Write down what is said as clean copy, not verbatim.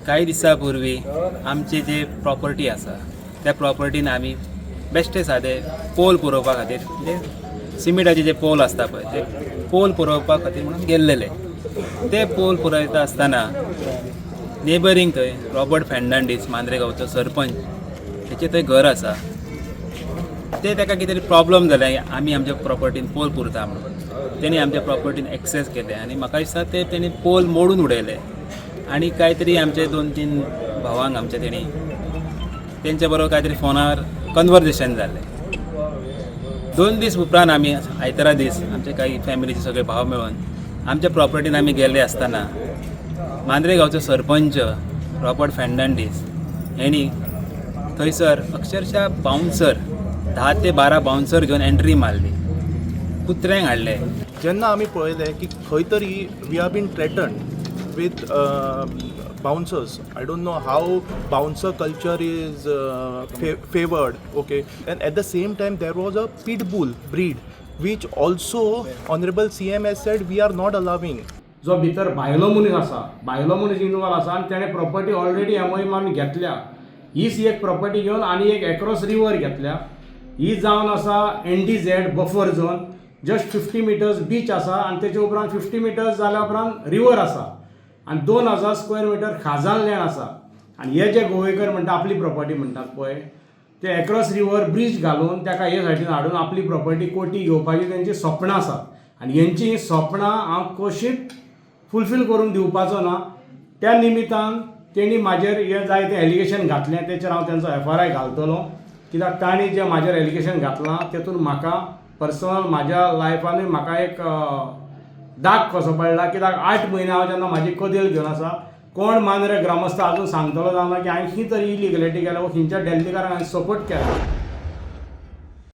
काही दिसां पूर्वी आमची जी प्रॉपर्टी आसा, त्या प्रॉपर्टीन आमी बेश्टे सादे पोल पुरोवपा खातीर, म्हणजे सिमिटाचे जे पोल आसता पळय, ते पोल पुरोवपा खातीर म्हणून गेल्लेले. ते पोल पुरयता आसतना नेबरींग थंय रॉबर्ट फेर्नांडीस, मांद्रे गांवचो सरपंच, तेचें थंय घर आसा. ते ताका कितें तरी प्रॉब्लम जाले, आमी आमच्या प्रॉपर्टीन पोल पुरता म्हणून. तेणी आमच्या प्रॉपर्टीन एक्सेस केले आनी म्हाका दिसता ते तेणी पोल मोडून उडयले आनी कांय तरी आमचे दोन तीन भावांक आमच्या तेणी तेंच्या बरोबर कांय तरी फोनार कन्वर्जेशन जालें. 2 दीस उपरांत आमी आयतारा दीस आमचे काही फॅमिलीचे सगळे भाव मेळून आमच्या प्रॉपर्टीन आमी गेल्ले आसतना मांद्रे गांवचो सरपंच रॉबर्ट फेर्नांडीस हेणी थंयसर अक्षरशः बाउन्सर, 10 ते 12 बाउन्सर घेवन एंट्री मारली, कुत्र्यांक हाडले. जेन्ना आमी पळयलें की खंय तरी we are been threatened with bouncers. I don't know how bouncer culture is favoured, okay? And at the same time there was a pit bull breed, which also honourable CM has said we are not allowing. जो भितर भायलो मनीस आसा, भायलो मनीस involve आसा आनी तेणें प्रॉपर्टी ऑलरेडी एमओयू मारून घेतल्या. हीच एक प्रॉपर्टी घेवन आनी एक एक्रॉस रिवर घेतल्या. ही जावन आसा NDZ buffer zone. Just 50 meters beach आसा आनी तेचे उपरांत 50 मिटर्स जाल्या उपरांत रिवर आसा आनी 2000 स्क्वेअर मिटर खाजन लँड आसा. आनी हे जे गोवेकर म्हणटा, आपली प्रॉपर्टी म्हणटात पळय, ते एक्रॉस रिवर ब्रीज घालून ताका हे सायडीन हाडून आपली प्रॉपर्टी कोटी घेवपाची तेंची सपनां आसात आनी हेंची ही सपनां हांव कशीच फुलफील करूंक दिवपाचो ना. त्या निमितान तेणी म्हाजेर हें जायतें एलिगेशन घातलें. तेचेर हांव तेंचो एफआरआय घालतलो, कित्याक तांणी जें म्हाजेर एलिगेशन घातलां तेतून म्हाका पर्सनल म्हाज्या लायफानूय म्हाका एक दाग कसो पडला, कित्याक 8 म्हयने हांव जेन्ना म्हाजी कदेल घेवन आसा, कोण मांद्रे ग्रामस्थ अजून सांगतलो जावना की हांवें खंय तरी इलिगलिटी केल्या वो खंयच्या डेल्लीकारांक हांवें सपोर्ट केला.